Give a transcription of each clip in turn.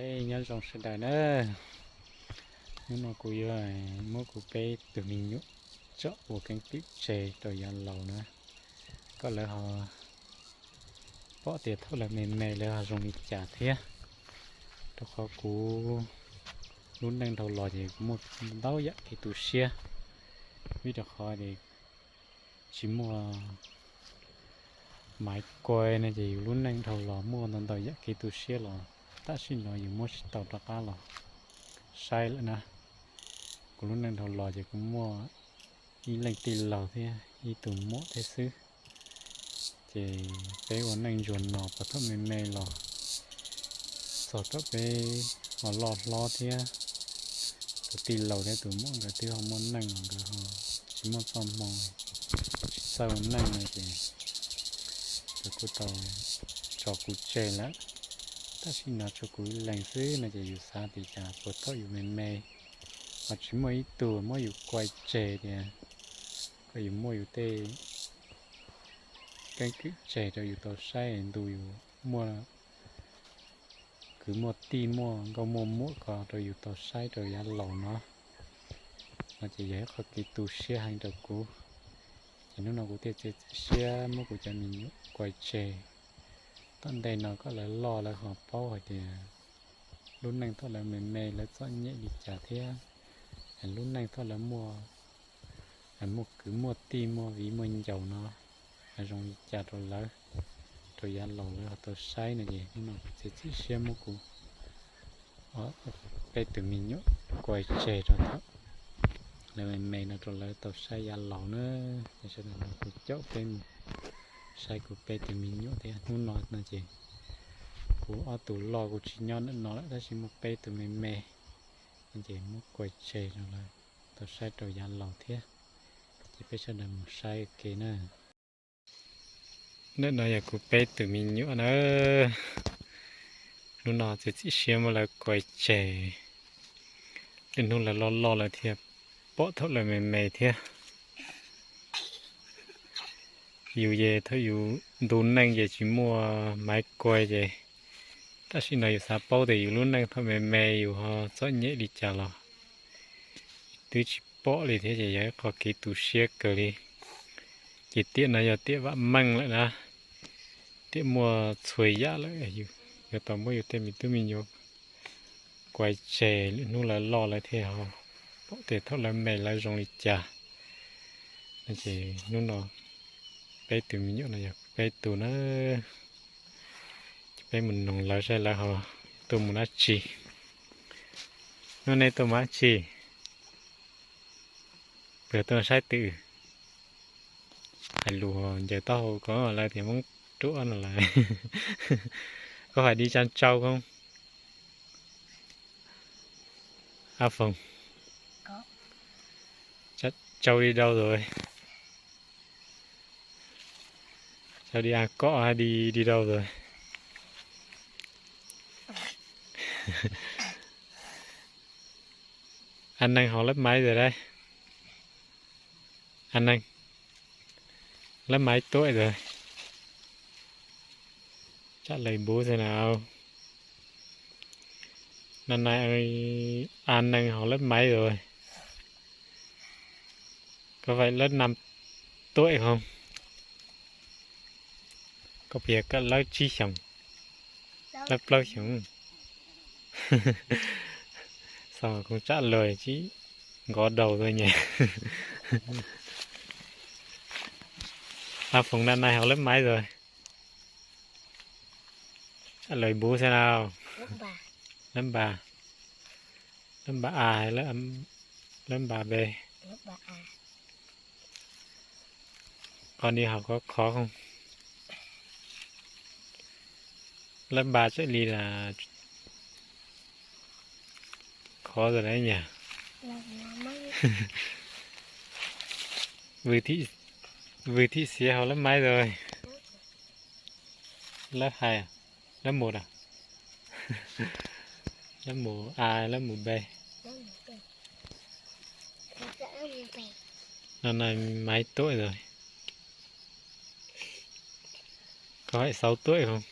Ej, nyob zoo sawv daws na. Hnub no kuv yuav muab kuv peb tug me nyuam tsom ua keeb kwm tseg rau yav laus na, kom lawv ho pom tias thaum lawv me me lawv ho zoo li cas thiab. Rau qhov kuv lub neej dhau los ces kuv muaj ntau yam kev tu siab, vim rau qhov es tsis muaj Maiv Kuai no ces yus lub neej dhau los muaj ntau ntau yam kev tu siab los tam sim no yus muab tsis tau rov qab los saib lawm na. Kuv lub neej dhau los ces kuv muaj ib leej tij laug thiab ib tug muam thiab xwb. Ces peb ua neej ntsuag no puag thaum me me los txog thaum peb ho loj hlob thiab, tus tij laug thiab tus muam nkawd twb ho muaj neej los nkawd ho tsis muaj txoj hmoo, tsis txawj ua neej no ces nkawd kuj tau tso kuv tseg lawm. Tam sim no tshuav kuv ib leeg xwb no ces yus xav tias cas puag thaum yus me me ho tsis muaj ib tug muab yus kuai tseg tias kom yus muaj yus tej keeb kwm tseg rau yus tau saib ntu yus muaj kwv muaj tij muaj nkauj muaj muam ko rau yus tau saib rau yav laus no, no ces yog ib qho kev tu siab heev rau kuv. Ces hnub no kuv thiaj txiav txim siab muab kuv cov me nyuam kuai tseg. Tom ntej no kom lawv loj lawv ho paub hais tias lub neej thaum lawv me me lawv txom nyem li cas thiab lub neej thaum lawv muaj, muaj kwv muaj tij muaj viv muaj ncaus no zoo li cas rau lawv, rau yav laus lawv ho tau saib no ces hnub no kuv txiav txim siab muab kuv peb tus me nyuam kuai tseg rau thaum lawv me me no rau lawv tau saib yav laus na. Ces sawv daws no kuv caum peb mus saib kuv peb tus me nyuam thiab. Hnub no no ces kuv ob tug loj kuj tsis nyob ntawm no lawm tab sis muaj peb tus me me no ces muab kuai tseg rau lawv tau saib rau yav laus thiab. Ces peb sawv daws mus saib ua ke na. Ntawm no yog kuv peb tus me nyuam na. Hnub no txiav txim siab muab lawv kuai tseg, lwm hnub lawv loj loj lawv thiaj pom thaum lawv me me thiab. Yus ces thaum yus ntu neej ces tsis muaj Maiv Kuai ces tam sim no yus xav paub tias yus lub neej thaum me me yus ho txom nyem li cas los twb tsis pom li thiab ces yog ib qho kev tu siab kawg li. Ces tiam no yog tiam vam meej lawm na, tiam muaj txhua yam lawm, yuav tau muab yus tej me tub me nyuam kuai tseg lwm hnub lawv loj lawv thiaj ho pom tias thaum lawv me lawv zoo li cas. No ces hnub no peb tus me nyuam no yog peb tus na. Ces peb mus noog lawv saib lawv ho tuaj mus dab tsi. Hnub nej tuaj mus dab tsi? Puas yog tuaj saib twm? Hais lus ncaws taub hau ko lawv tias Hmoob Ruam no lawm. Koj hais đi Trân Châu không? A Phong. Trân Châu đi đâu rồi? Sao đi ăn cỏ hay đi đi đâu rồi? Anh Năng học lớp mấy rồi đấy? Anh Năng, lớp mấy tuổi rồi? Trả lời bố xem nào. Năm nay anh Năng học lớp mấy rồi? Có phải lớp năm tuổi không? Có phải cỡ lớp chín không? Lớp plaub xyoos. Sao mà không trả lời chứ, gõ đầu thôi nhỉ. A Phùng năm nay học lớp mấy rồi? Trả lời bố xem nào. Lớp ba. Lớp ba. Lớp ba A hay lớp, lớp ba B? Lớp ba A. Con đi học có khó không? Lớp ba trở đi là khó rồi đấy nhỉ? Vư Thị, Vư Thị Xía học lớp mấy rồi? Lớp hai à? Lớp một à? Lớp một A, lớp một B. Năm nay mấy tuổi rồi? Có phải sáu tuổi không?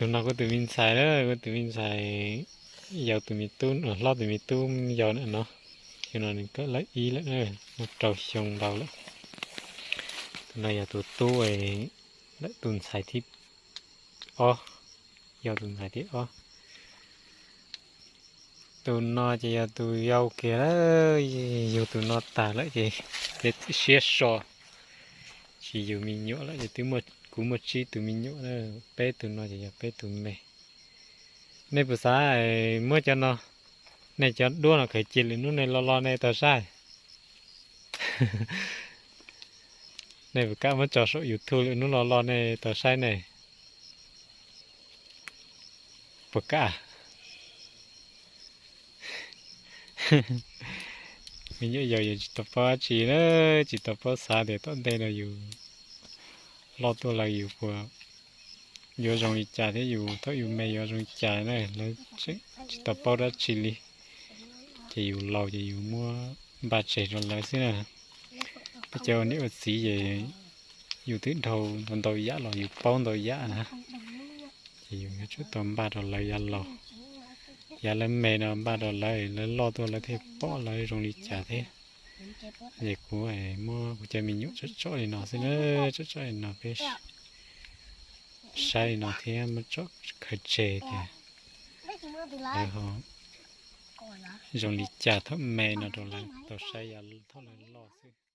Tus no kuv tus me ntxhais, kuv tus me ntxhais yau tus me tub, hlob tus me tub yau na no. Xyoo no nws kawm lawv ib lawm, muaj rau xyoo ntau lawm. Tus no yog tus tub, lawv tus ntxhais thib ob, yau tus ntxhais thib ob. Tus no ces yog tus yau kiag lawm, yug tus no tag lawm ces, ces siab so, tsis yug me nyuam lawm ces twb, kuv muaj tsib tus me nyuam na, peb tus no ces yog peb tus me. Nej puas xav muab cov no, nej cov duab no khaws cia lwm hnub nej lo lo nej tau saib. Nej puas kam muab tso saum YouTube lwm hnub lo lo nej tau saib ne? Puas kam? Me nyuam yaus yus tsis tau paub dab tsi na, tsis tau paub xav tias tom ntej no yus loj tuaj lawm yus puas yuav zoo li cas thiab yus thaum yus me yuav zoo li cas na, lawv tsis tau paub dab tsi li. Ces yus laus ces yus muab npaj tseg rau lawv xwb na. Peb cov ua niam ua txiv ces yus twb dhau ntau yam los yus paub ntau yam na, ces yus yuav tsum tau npaj rau lawv yav laus, yav lawv me no npaj rau lawv, lawv loj tuaj lawv thiaj pom lawv zoo li cas thiab. Ces kuv muab kuv cov me nyuam tsom tsom li no xwb na, tsom tsom li no peb saib li no thiab muab tsom khaws tseg tias lawv ho zoo li cas thaum me no rau lawv tau saib yav thaum lawv loj xwb.